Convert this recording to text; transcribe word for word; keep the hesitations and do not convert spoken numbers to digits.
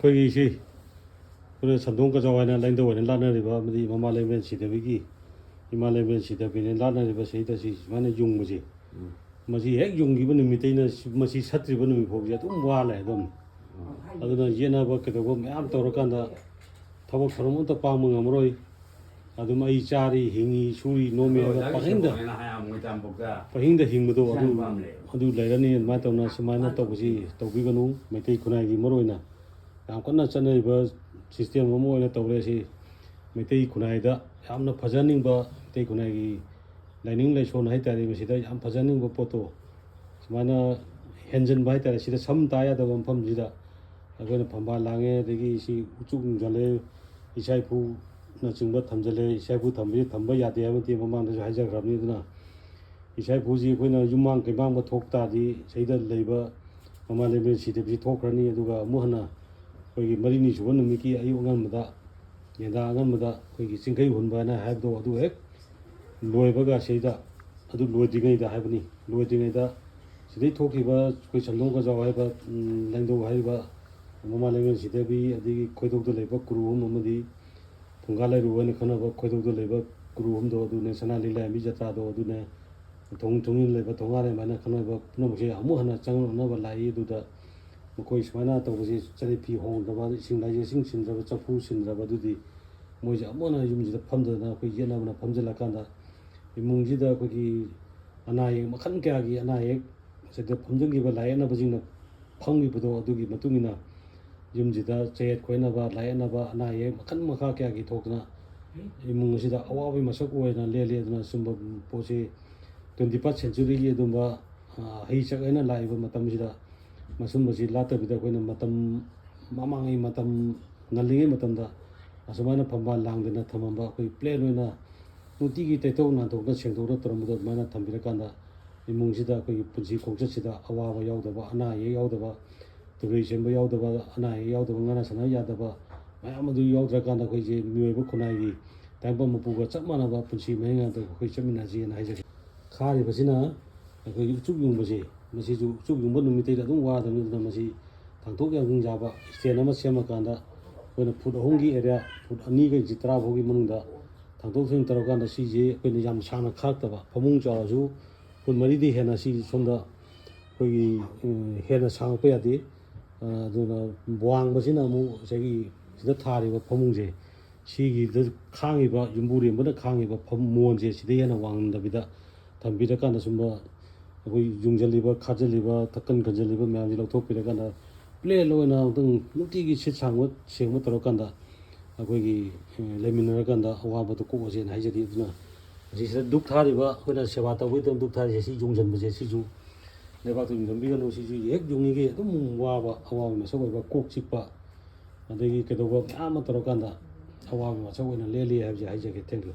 ꯑꯩꯈꯣꯏꯒꯤ ꯁꯤ ꯑꯩꯈꯣꯏꯅ ꯁꯟꯗꯣꯡ ꯀꯖꯥꯎ ꯍꯥꯏꯅ ꯂꯥꯏꯅꯤꯡꯊꯧ ꯑꯣꯏꯅ ꯂꯥꯠꯅꯔꯤꯕ, ꯑꯃꯗꯤ ꯃꯃꯥ ꯂꯩꯃꯔꯦꯟ ꯁꯤꯗꯕꯤꯒꯤ ꯏꯃꯥ ꯂꯩꯃꯔꯦꯟ ꯁꯤꯗꯕꯤꯅ ꯂꯥꯠꯅꯔꯤꯕ ꯁꯤꯗ ꯁꯤ ꯁꯨꯃꯥꯏꯅ ꯌꯨꯡꯕꯁꯦ, ꯃꯁꯤ ꯍꯦꯛ ꯌꯨꯡꯈꯤꯕ ꯅꯨꯃꯤꯠꯇꯩꯅ ꯁꯤ-, ꯃꯁꯤ ꯁꯠꯇ꯭ꯔꯤꯕ ꯅꯨꯃꯤꯠ ꯐꯥꯎꯁꯦ ꯑꯗꯨꯝ ꯋꯥ ꯂꯩ ꯑꯗꯨꯝ꯫ ꯑꯗꯨꯅ ꯌꯦꯠꯅꯕ ꯀꯩꯗꯧꯕ ꯃꯌꯥꯝ ꯇꯧꯔꯀꯥꯟꯗ ꯊꯕꯛ ꯊꯧꯔꯝ ꯑꯝꯇ ꯄꯥꯡꯕ ꯉꯝꯃꯔꯣꯏ꯫ ꯑꯗꯨꯝ ꯑꯩ ꯆꯥꯔꯤ, ꯍꯤꯡꯉꯤ, ꯁꯨꯔꯤ, ꯅꯣꯝꯃꯤ ꯍꯥꯏꯅ ꯄꯪꯍꯤꯡꯗ, ꯄꯪꯍꯤꯡꯗ ꯍꯤꯡꯕꯗꯣ ꯑꯗꯨ, ꯑꯗꯨ ꯂꯩꯔꯅꯤ꯫ ꯑꯗꯨꯃꯥꯏꯅ ꯇꯧꯅ ꯁꯨꯃꯥꯏꯅ ꯇꯧꯕꯁꯤ ꯇꯧꯕꯤꯒꯅꯨ꯫ ꯃꯩꯇꯩ ꯈꯨꯟꯅꯥꯏꯒꯤ ꯃꯔꯨꯑꯣꯏꯅ ꯌꯥꯝ ꯀꯟꯅ ꯆꯠꯅꯔꯤꯕ system ꯑꯃ ꯑꯣꯏꯅ ꯇꯧꯔꯦ꯫ ꯁꯤ ꯃꯩꯇꯩ ꯈꯨꯟꯅꯥꯏꯗ ꯌꯥꯝꯅ ꯐꯖꯍꯟꯅꯤꯡꯕ, ꯃꯩꯇꯩ ꯈꯨꯟꯅꯥꯏꯒꯤ ꯂꯥꯏꯅꯤꯡ ꯂꯥꯏꯁꯣꯟ ꯍꯥꯏꯇꯥꯔꯦ, ꯃꯁꯤꯗ ꯌꯥꯝ ꯐꯖꯍꯟꯅꯤꯡꯕ ꯄꯣꯠꯇꯣ ꯁꯨꯃꯥꯏꯅ ꯍꯦꯟꯖꯟꯕ ꯍꯥꯏꯇꯥꯔꯦ꯫ ꯁꯤꯗ ꯁꯝ ꯇꯥ ꯌꯥꯗꯕ ꯃꯐꯝꯁꯤꯗ ꯑꯩꯈꯣꯏꯅ ꯐꯝꯕꯥꯜ ꯂꯥꯡꯉꯦ, ꯑꯗꯒꯤ ꯁꯤ ꯎꯆꯨꯛ ꯌꯨꯡꯁꯤꯜꯂꯦ, ꯏꯁꯥ ꯏꯐꯨꯅꯆꯤꯡꯕ ꯊꯝꯖꯤꯜꯂꯦ꯫ ꯏꯁꯥ ꯏꯐꯨ ꯊꯝꯕꯁꯤ ꯊꯝꯕ ꯌꯥꯗꯦ ꯍꯥꯏꯕ ꯃꯇꯦꯡ ꯃꯃꯥꯡꯗꯁꯨ ꯍꯥꯏꯖꯈ꯭ꯔꯕꯅꯤ꯫ ꯑꯗꯨꯅ ꯏꯁꯥ ꯏꯐꯨꯁꯤ ꯑꯩꯈꯣꯏꯅ ꯌꯨꯝꯃꯥꯡ ꯀꯩꯃꯥꯡꯕ ꯊꯣꯛ ꯇꯥꯔꯗꯤ ꯁꯤꯗ ꯂꯩꯕ ꯃꯃꯥ ꯂꯩꯃꯔꯦꯟ ꯁꯤꯗꯕꯁꯤ ꯊꯣꯛꯈ꯭ꯔꯅꯤ꯫ ꯑꯗꯨꯒ ꯑꯃꯨꯛ ꯍꯟꯅ ꯑꯩꯈꯣꯏꯒꯤ ꯃꯔꯤꯅꯤ ꯁꯨꯕ ꯅꯨꯃꯤꯠꯀꯤ ꯑꯌꯨꯛ ꯑꯉꯟꯕꯗ, ꯌꯦꯟꯗꯥ ꯑꯉꯟꯕꯗ ꯑꯩꯈꯣꯏꯒꯤ ꯆꯤꯡꯈꯩ ꯍꯨꯟꯕ ꯍꯥꯏꯅ ꯍꯥꯏꯕꯗꯣ ꯑꯗꯨ ꯍꯦꯛ ꯂꯣꯏꯕꯒ ꯁꯤꯗ, ꯑꯗꯨ ꯂꯣꯏꯗ꯭ꯔꯤꯉꯩꯗ ꯍꯥꯏꯕꯅꯤ, ꯂꯣꯏꯗ꯭ꯔꯤꯉꯩꯗ ꯁꯤꯗꯩ ꯊꯣꯛꯈꯤꯕ ꯑꯩꯈꯣꯏ ꯁꯟꯗꯣꯡ ꯀꯖꯥꯎ ꯍꯥꯏꯕ, ꯎꯝ, ꯂꯥꯏꯅꯤꯡꯊꯧ ꯍꯥꯏꯔꯤꯕ ꯃꯃꯥ ꯂꯩꯃꯔꯦꯟ ꯁꯤꯗꯕꯤ, ꯑꯗꯒꯤ ꯈꯣꯏꯗꯧꯗ ꯂꯩꯕ ꯀꯨꯔꯨ ꯑꯍꯨꯝ ꯑꯃꯗꯤ ꯐꯨꯡꯒꯥ ꯂꯥꯏꯔꯨ ꯍꯥꯏꯅ ꯈꯪꯅꯕ ꯈꯣꯏꯗꯧꯗ ꯂꯩꯕ ꯀꯨꯔꯨ ꯑꯍꯨꯝꯗꯣ ꯑꯗꯨꯅꯦ, ꯁꯅꯥ ꯂꯤꯂꯥꯏꯔꯦꯝꯕꯤ ꯖꯇ꯭ꯔꯥꯗꯣ ꯑꯗꯨꯅꯦ, ꯊꯣꯡ ꯊꯣꯡꯖꯤꯟ ꯂꯩꯕ ꯊꯣꯡꯒꯥꯔꯦꯝ ꯍꯥꯏꯅ ꯈꯪꯅꯕ ꯄꯨꯝꯅꯃꯛꯁꯦ ꯑꯃꯨꯛ ꯍꯟꯅ ꯆꯪꯂꯛꯅꯕ ꯂꯥꯛꯏ꯫ ꯑꯗꯨꯗ ꯃꯈꯣꯏ ꯁꯨꯃꯥꯏꯅ ꯇꯧꯕꯁꯤ ꯆꯠꯅ ꯐꯤ ꯍꯣꯡꯗ꯭ꯔꯕ, ꯏꯁꯤꯡ ꯂꯥꯏꯖ ꯏꯁꯤꯡ ꯁꯤꯟꯗ꯭ꯔꯕ, ꯆꯐꯨ ꯁꯤꯟꯗ꯭ꯔꯕ, ꯑꯗꯨꯗꯤ ꯃꯣꯏꯁꯦ ꯑꯃꯨꯛ ꯍꯟꯅ ꯌꯨꯝꯁꯤꯗ ꯐꯝꯗꯗꯅ ꯑꯩꯈꯣꯏ ꯌꯦꯠꯅꯕꯅ ꯐꯝꯖꯤꯜꯂꯀꯥꯟꯗ ꯏꯃꯨꯡꯁꯤꯗ ꯑꯩꯈꯣꯏꯒꯤ ꯑꯅꯥ ꯑꯌꯦꯛ ꯃꯈꯜ ꯀꯌꯥꯒꯤ ꯑꯅꯥ ꯑꯌꯦꯛ ꯁꯤꯗ ꯐꯝꯖꯤꯟꯈꯤꯕ ꯂꯥꯏꯌꯦꯠꯅꯕꯁꯤꯡꯅ ꯐꯝꯈꯤꯕꯗꯣ, ꯑꯗꯨꯒꯤ ꯃꯇꯨꯡ ꯏꯟꯅ ꯌꯨꯝꯁꯤꯗ ꯆꯌꯦꯠ ꯈꯣꯏꯅꯕ, ꯂꯥꯏꯌꯦꯠꯅꯕ, ꯑꯅꯥ ꯑꯌꯦꯛ ꯃꯈꯜ ꯃꯈꯥ ꯀꯌꯥꯒꯤ ꯊꯣꯛꯇꯅ ꯏꯃꯨꯡ ꯑꯁꯤꯗ ꯑꯋꯥꯕꯒꯤ ꯃꯁꯛ ꯑꯣꯏꯅ ꯂꯦꯜꯂꯤ꯫ ꯑꯗꯨꯅ ꯁꯨꯝꯕ ꯄꯣꯠꯁꯤ twenty first centuryꯒꯤ ꯑꯗꯨꯝꯕ, ꯑ, ꯍꯩ ꯆꯥꯛ ꯍꯥꯏꯅ ꯂꯥꯛꯏꯕ ꯃꯇꯝꯁꯤꯗ ꯃꯁꯨꯝꯕꯁꯤ ꯂꯥꯠꯇꯕꯤꯗ ꯑꯩꯈꯣꯏꯅ ꯃꯇꯝ, ꯃꯃꯥꯡꯉꯩ ꯃꯇꯝ ꯉꯜꯂꯤꯉꯩ ꯃꯇꯝꯗ ꯑꯁꯨꯃꯥꯏꯅ ꯐꯝꯕꯥꯜ ꯂꯥꯡꯗꯅ ꯊꯝꯃꯝꯕ, ꯑꯩꯈꯣꯏ plain ꯑꯣꯏꯅ ꯅꯨꯡꯇꯤꯒꯤ ꯇꯩꯊꯣꯛ ꯅꯥꯟꯊꯣꯛꯅ ꯁꯦꯡꯗꯣꯛꯅ ꯇꯧꯔꯝꯕꯗꯣ ꯑꯗꯨꯃꯥꯏꯅ ꯊꯝꯕꯤꯔꯀꯥꯟꯗ ꯏꯃꯨꯡꯁꯤꯗ ꯑꯩꯈꯣꯏꯒꯤ ꯄꯨꯟꯁꯤ ꯈꯣꯡꯆꯠꯁꯤꯗ ꯑꯋꯥꯕ ꯌꯥꯎꯗꯕ, ꯑꯅꯥ ꯑꯌꯦꯛ ꯌꯥꯎꯗꯕ, ꯇꯨꯔꯤ ꯆꯦꯟꯕ ꯌꯥꯎꯗꯕ, ꯑꯅꯥ ꯑꯌꯦꯛ ꯌꯥꯎꯗꯕ, ꯉꯥꯅ ꯁꯥꯟꯅ ꯌꯥꯗꯕ ꯃꯌꯥꯝ ꯑꯗꯨ ꯌꯥꯎꯗ꯭ꯔꯀꯥꯟꯗ ꯑꯩꯈꯣꯏꯁꯦ ꯃꯤꯑꯣꯏꯕ ꯈꯨꯟꯅꯥꯏꯒꯤ ꯇꯥꯏꯕꯪ ꯃꯄꯨꯒ ꯆꯞ ꯃꯥꯟꯅꯕ ꯄꯨꯟꯁꯤ ꯃꯍꯤꯡ ꯑꯗꯨ ꯑꯩꯈꯣꯏ ꯆꯠꯃꯤꯟꯅꯁꯦꯅ ꯍꯥꯏꯖꯒꯦ꯫ ꯈꯥꯔꯤꯕꯁꯤꯅ ꯑꯩꯈꯣꯏꯒꯤ ꯎꯆꯨꯛ ꯌꯨꯡꯕꯁꯦ, ꯃꯁꯤꯁꯨ ꯎꯆꯨꯛ ꯌꯨꯡꯕ ꯅꯨꯃꯤꯠꯇꯩꯗ ꯑꯗꯨꯝ ꯋꯥꯗꯕꯅꯤ꯫ ꯑꯗꯨꯅ ꯃꯁꯤ ꯊꯥꯡꯗꯣꯛ ꯌꯥꯟꯁꯤꯟ ꯌꯥꯕ stand ꯑꯃ ꯁꯦꯝꯃꯀꯥꯟꯗ, ꯑꯩꯈꯣꯏꯅ foot ꯑꯍꯨꯝꯒꯤ area, foot ꯑꯅꯤꯒ inch ꯇꯔꯥ ꯐꯥꯎꯒꯤ ꯃꯅꯨꯡꯗ ꯊꯥꯡꯗꯣꯛ ꯊꯥꯡꯖꯤꯟ ꯇꯧꯔꯀꯥꯟꯗ, ꯁꯤꯁꯦ ꯑꯩꯈꯣꯏꯅ ꯌꯥꯝ ꯁꯥꯡꯅ ꯈꯥꯛꯇꯕ, ꯐꯃꯨꯡ ꯆꯥꯎꯔꯁꯨ foot ꯃꯔꯤꯗꯤ ꯍꯦꯟꯅ ꯁꯤ ꯁꯣꯝꯗ ꯑꯩꯈꯣꯏꯒꯤ, ꯎꯝ, ꯍꯦꯟꯅ ꯁꯥꯡꯉꯛꯄ ꯌꯥꯗꯦ꯫ ꯑ, ꯑꯗꯨꯅ ꯋꯥꯡꯕꯁꯤꯅ ꯑꯃꯨꯛ ꯉꯁꯥꯏꯒꯤ ꯁꯤꯗ ꯊꯥꯔꯤꯕ ꯐꯃꯨꯡꯁꯦ, ꯁꯤꯒꯤꯗ ꯈꯥꯡꯉꯤꯕ, ꯌꯨꯝꯕꯨꯔꯦꯝꯕꯅ ꯈꯥꯡꯉꯤꯕ ꯐꯝ-, ꯃꯣꯟꯁꯦ ꯁꯤꯗꯩ ꯍꯦꯟꯅ ꯋꯥꯡꯍꯟꯗꯕꯤꯗ ꯊꯝꯕꯤꯔꯀꯥꯟꯗ, ꯁꯨꯝꯕ ꯑꯩꯈꯣꯏ ꯌꯨꯡꯁꯤꯜꯂꯤꯕ, ꯈꯥꯖꯤꯜꯂꯤꯕ, ꯊꯛꯀꯟ ꯈꯟꯖꯤꯜꯂꯤꯕ ꯃꯌꯥꯝꯁꯦ ꯂꯧꯊꯣꯛꯄꯤꯔꯀꯥꯟꯗ, plain ꯑꯣꯏꯅ ꯑꯃꯨꯛꯇꯪ ꯅꯨꯡꯇꯤꯒꯤ ꯁꯤꯠ ꯁꯥꯡꯕ ꯁꯦꯡꯕ ꯇꯧꯔꯀꯥꯟꯗ, ꯑꯩꯈꯣꯏꯒꯤ, ꯑꯦ, ꯂꯩꯃꯤꯟꯅꯔꯀꯥꯟꯗ ꯑꯋꯥꯕꯗꯨ ꯀꯣꯛꯑꯁꯦꯅ ꯍꯥꯏꯖꯔꯤ꯫ ꯑꯗꯨꯅ ꯃꯁꯤꯁꯤꯗ ꯙꯨꯛ ꯊꯥꯔꯤꯕ, ꯑꯩꯈꯣꯏꯅ ꯁꯦꯕꯥ ꯇꯧꯕꯒꯤꯗꯃꯛ ꯙꯨꯛ ꯊꯥꯔꯤꯁꯦ, ꯁꯤ ꯌꯨꯡꯁꯤꯟꯕꯁꯦ, ꯁꯤꯁꯨ ꯂꯩꯕꯥꯛꯇ ꯌꯨꯡꯁꯤꯟꯕꯤꯒꯅꯨ꯫ ꯁꯤꯁꯨ ꯍꯦꯛ ꯌꯨꯡꯉꯤꯒꯩ ꯑꯗꯨꯝ ꯋꯥꯕ, ꯑꯋꯥꯕ ꯃꯁꯛ ꯑꯣꯏꯕ, ꯀꯣꯛ ꯆꯤꯛꯄ, ꯑꯗꯒꯤ ꯀꯩꯗꯧꯕ ꯃꯌꯥꯝ ꯑꯃ ꯇꯧꯔꯀꯥꯟꯗ ꯑꯋꯥꯕ ꯃꯁꯛ ꯑꯣꯏꯅ ꯂꯦꯜꯂꯤ ꯍꯥꯏꯕꯁꯦ ꯍꯥꯏꯖꯒꯦ꯫ Thank you꯫